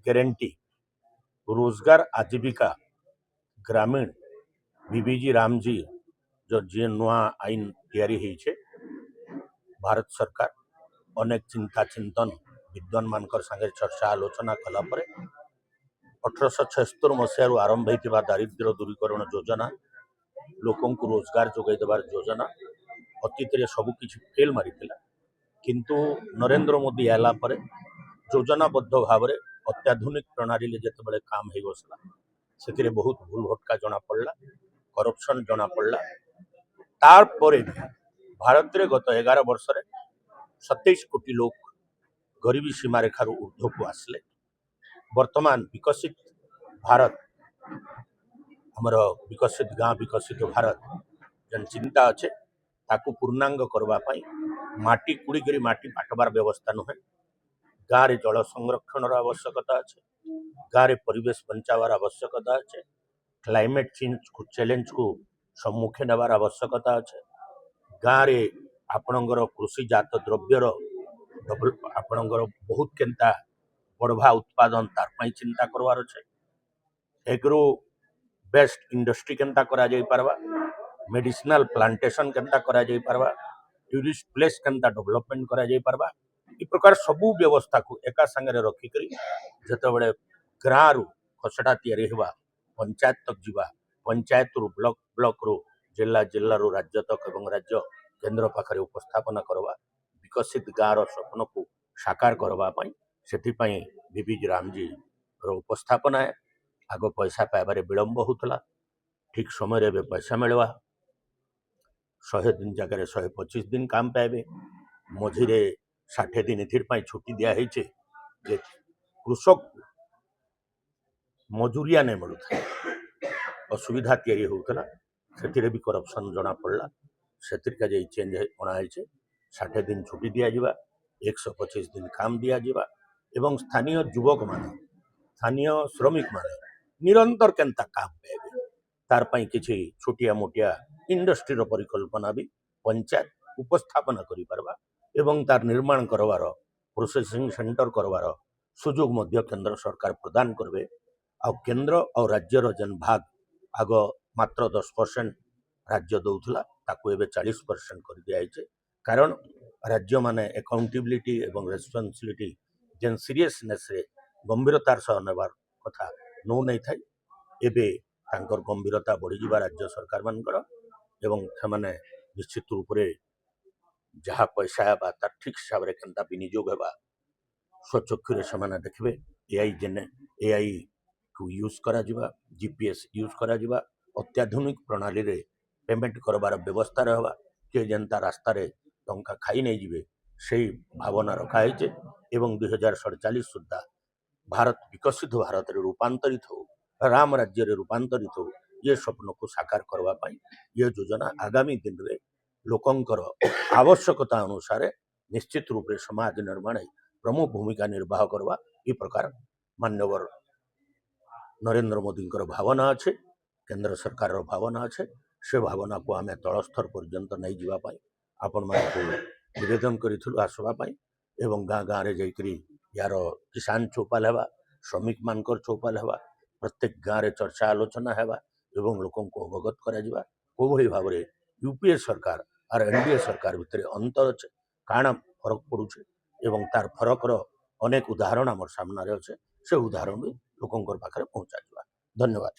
Guarantee ରୋଜଗାର ଆଜୀବିକା ଗ୍ରାମୀଣ ଭିବିଜି ରାମଜୀ ଯିଏ ନୂଆ ଆଇନ ତିଆରି ହେଇଛେ, ଭାରତ ସରକାର ଅନେକ ଚିନ୍ତା ଚିନ୍ତନ, ବିଦ୍ୱାନ ମାନଙ୍କର ସାଙ୍ଗରେ ଚର୍ଚ୍ଚା ଆଲୋଚନା କଲା ପରେ 1876 ମସିହାରୁ ଆରମ୍ଭ ହେଇଥିବା ଦାରିଦ୍ର୍ୟ ଦୂରୀକରଣ ଯୋଜନା, ଲୋକଙ୍କୁ ରୋଜଗାର ଯୋଗାଇ ଦେବାର ଯୋଜନା ଅତୀତରେ ସବୁ କିଛି ଫେଲ୍ ମାରିଥିଲା। କିନ୍ତୁ ନରେନ୍ଦ୍ର ମୋଦି ଆଇଲା ପରେ ଯୋଜନାବଦ୍ଧ ଭାବରେ ଅତ୍ୟାଧୁନିକ ପ୍ରଣାଳୀରେ ଯେତେବେଳେ କାମ ହେଇ ବସିଲା, ସେଥିରେ ବହୁତ ଭୁଲ ଭଟକା ଜଣାପଡ଼ିଲା, କରପସନ୍ ଜଣାପଡ଼ିଲା। ତାପରେ ବି ଭାରତରେ ଗତ 11 ବର୍ଷରେ 27 କୋଟି ଲୋକ ଗରିବୀ ସୀମାରେଖାରୁ ଉର୍ଦ୍ଧ୍ୱକୁ ଆସିଲେ। ବର୍ତ୍ତମାନ ବିକଶିତ ଭାରତ, ଆମର ବିକଶିତ ଗାଁ, ବିକଶିତ ଭାରତ ଯେନ୍ ଚିନ୍ତା ଅଛେ, ତାକୁ ପୂର୍ଣ୍ଣାଙ୍ଗ କରିବା ପାଇଁ ମାଟି କୁଡ଼ିକରି ମାଟି ପାଟବାର ବ୍ୟବସ୍ଥା ନୁହେଁ, ଗାଁରେ ଜଳ ସଂରକ୍ଷଣର ଆବଶ୍ୟକତା ଅଛି, ଗାଁରେ ପରିବେଶ ବଞ୍ଚାବାର ଆବଶ୍ୟକତା ଅଛି, କ୍ଲାଇମେଟ୍ ଚେଞ୍ଜକୁ ଚ୍ୟାଲେଞ୍ଜକୁ ସମ୍ମୁଖୀନ ହେବାର ଆବଶ୍ୟକତା ଅଛି, ଗାଁରେ ଆପଣଙ୍କର କୃଷିଜାତ ଦ୍ରବ୍ୟର ଆପଣଙ୍କର ବହୁତ କେନ୍ତା ବଢ଼ବା ଉତ୍ପାଦନ, ତାର ପାଇଁ ଚିନ୍ତା କରବାର ଅଛି, ଏଗ୍ରୋ ବେସ୍ଡ ଇଣ୍ଡଷ୍ଟ୍ରି କେନ୍ତା କରାଯାଇ ପାରବା, ମେଡିସିନାଲ ପ୍ଲାଣ୍ଟେସନ କେନ୍ତା କରାଯାଇ ପାରବା, ଟୁରିଷ୍ଟ ପ୍ଲେସ୍ କେନ୍ତା ଡେଭଲପମେଣ୍ଟ କରାଯାଇ ପାରବା, ଏ ପ୍ରକାର ସବୁ ବ୍ୟବସ୍ଥାକୁ ଏକା ସାଙ୍ଗରେ ରଖିକରି ଯେତେବେଳେ ଗାଁରୁ ଖସଡ଼ା ତିଆରି ହେବା, ପଞ୍ଚାୟତ ତକ ଯିବା, ପଞ୍ଚାୟତରୁ ବ୍ଲକ, ବ୍ଲକରୁ ଜିଲ୍ଲା, ଜିଲ୍ଲାରୁ ରାଜ୍ୟ ତକ ଏବଂ ରାଜ୍ୟ କେନ୍ଦ୍ର ପାଖରେ ଉପସ୍ଥାପନା କରବା ବିକଶିତ ଗାଁର ସ୍ୱପ୍ନକୁ ସାକାର କରିବା ପାଇଁ, ସେଥିପାଇଁ ଭିବିଜି ରାମଜୀର ଉପସ୍ଥାପନା। ଆଗ ପଇସା ପାଇବାରେ ବିଳମ୍ବ ହେଉଥିଲା, ଠିକ୍ ସମୟରେ ଏବେ ପଇସା ମିଳିବା। 100 ଦିନ ଜାଗାରେ 125 ଦିନ କାମ ପାଇବେ। ମଝିରେ 60 ଦିନ ଏଥିପାଇଁ ଛୁଟି ଦିଆହେଇছে ଯେ କୃଷକ ମଜୁରିଆ ନାଇଁ ମିଳୁଥାଏ, ଅସୁବିଧା ତିଆରି ହେଉଥିଲା। ସେଥିରେ ବି କରପସନ୍ ଜଣାପଡ଼ିଲା। ସେଥିର୍ କାଜେ ଏଇ ଚେଞ୍ଜ ଅଣାହେଇছে। 60 ଦିନ ଛୁଟି ଦିଆଯିବା, 125 ଦିନ କାମ ଦିଆଯିବା ଏବଂ ସ୍ଥାନୀୟ ଯୁବକମାନେ, ସ୍ଥାନୀୟ ଶ୍ରମିକମାନେ ନିରନ୍ତର କେନ୍ତା କାମ ପାଇବେ, ତାର ପାଇଁ କିଛି ଛୋଟିଆ ମୋଟିଆ ଇଣ୍ଡଷ୍ଟ୍ରିର ପରିକଳ୍ପନା ବି ପଞ୍ଚାୟତ ଉପସ୍ଥାପନା କରିପାରବା ଏବଂ ତାର ନିର୍ମାଣ କରବାର, ପ୍ରୋସେସିଂ ସେଣ୍ଟର କରବାର ସୁଯୋଗ ମଧ୍ୟ କେନ୍ଦ୍ର ସରକାର ପ୍ରଦାନ କରିବେ। ଆଉ କେନ୍ଦ୍ର ଆଉ ରାଜ୍ୟର ଯେନ୍ ଭାଗ ଆଗ ମାତ୍ର 10% ରାଜ୍ୟ ଦଉଥିଲା, ତାକୁ ଏବେ 40% କରିଦିଆଯାଇଛି। କାରଣ ରାଜ୍ୟମାନେ ଆକାଉଣ୍ଟେବିଲିଟି ଏବଂ ରେସ୍ପନ୍ସିବିଲିଟି ଯେନ୍ ସିରିୟସନେସ୍ରେ ଗମ୍ଭୀରତାର ସହ ନେବାର କଥା ନଉନାଇଥାଏ, ଏବେ ତାଙ୍କର ଗମ୍ଭୀରତା ବଢ଼ିଯିବା ରାଜ୍ୟ ସରକାରମାନଙ୍କର ଏବଂ ସେମାନେ ନିଶ୍ଚିତ ରୂପରେ ଯାହା ପଇସା ହେବା, ତାର ଠିକ୍ ହିସାବରେ କେନ୍ତା ବିନିଯୋଗ ହେବା, ସ୍ୱଚକ୍ଷୁରେ ସେମାନେ ଦେଖିବେ। ଏଆଇ ଜେନେ ଏଆଇ କୁ ୟୁଜ୍ କରାଯିବା, ଜିପିଏସ୍ ୟୁଜ୍ କରାଯିବା, ଅତ୍ୟାଧୁନିକ ପ୍ରଣାଳୀରେ ପେମେଣ୍ଟ କରବାର ବ୍ୟବସ୍ଥା ରହିବା। କିଏ ଯେନ୍ତା ରାସ୍ତାରେ ଟଙ୍କା ଖାଇ ନେଇଯିବେ, ସେଇ ଭାବନା ରଖାହେଇছে ଏବଂ 2047 ସୁଦ୍ଧା ଭାରତ ବିକଶିତ ଭାରତରେ ରୂପାନ୍ତରିତ ହଉ, ରାମ ରାଜ୍ୟରେ ରୂପାନ୍ତରିତ ହଉ, ଇଏ ସ୍ୱପ୍ନକୁ ସାକାର କରିବା ପାଇଁ ଇଏ ଯୋଜନା ଆଗାମୀ ଦିନରେ ଲୋକଙ୍କର ଆବଶ୍ୟକତା ଅନୁସାରେ ନିଶ୍ଚିତ ରୂପରେ ସମାଜ ନିର୍ମାଣ ପ୍ରମୁଖ ଭୂମିକା ନିର୍ବାହ କରିବା, ଏ ପ୍ରକାର ମାନ୍ୟବର ନରେନ୍ଦ୍ର ମୋଦିଙ୍କର ଭାବନା ଅଛି, କେନ୍ଦ୍ର ସରକାରର ଭାବନା ଅଛି। ସେ ଭାବନାକୁ ଆମେ ତଳସ୍ତର ପର୍ଯ୍ୟନ୍ତ ନେଇଯିବା ପାଇଁ ଆପଣମାନଙ୍କୁ ନିବେଦନ କରିଥିଲୁ ଆସିବା ପାଇଁ ଏବଂ ଗାଁ ଗାଁରେ ଯାଇକରି ୟାର କିଷାନ ଚୌପାଲ ହେବା, ଶ୍ରମିକମାନଙ୍କର ଚୌପାଲ ହେବା, ପ୍ରତ୍ୟେକ ଗାଁରେ ଚର୍ଚ୍ଚା ଆଲୋଚନା ହେବା ଏବଂ ଲୋକଙ୍କୁ ଅବଗତ କରାଯିବା କୋଉଭଳି ଭାବରେ ୟୁପିଏ ସରକାର ଆର୍ ଏନ୍ଡିଏ ସରକାର ଭିତରେ ଅନ୍ତର ଅଛି, କାଣା ଫରକ ପଡ଼ୁছে ଏବଂ ତାର ଫରକର ଅନେକ ଉଦାହରଣ ଆମର ସାମ୍ନାରେ ଅଛେ। ସେ ଉଦାହରଣ ବି ଲୋକଙ୍କର ପାଖରେ ପହଞ୍ଚାଯିବା। ଧନ୍ୟବାଦ।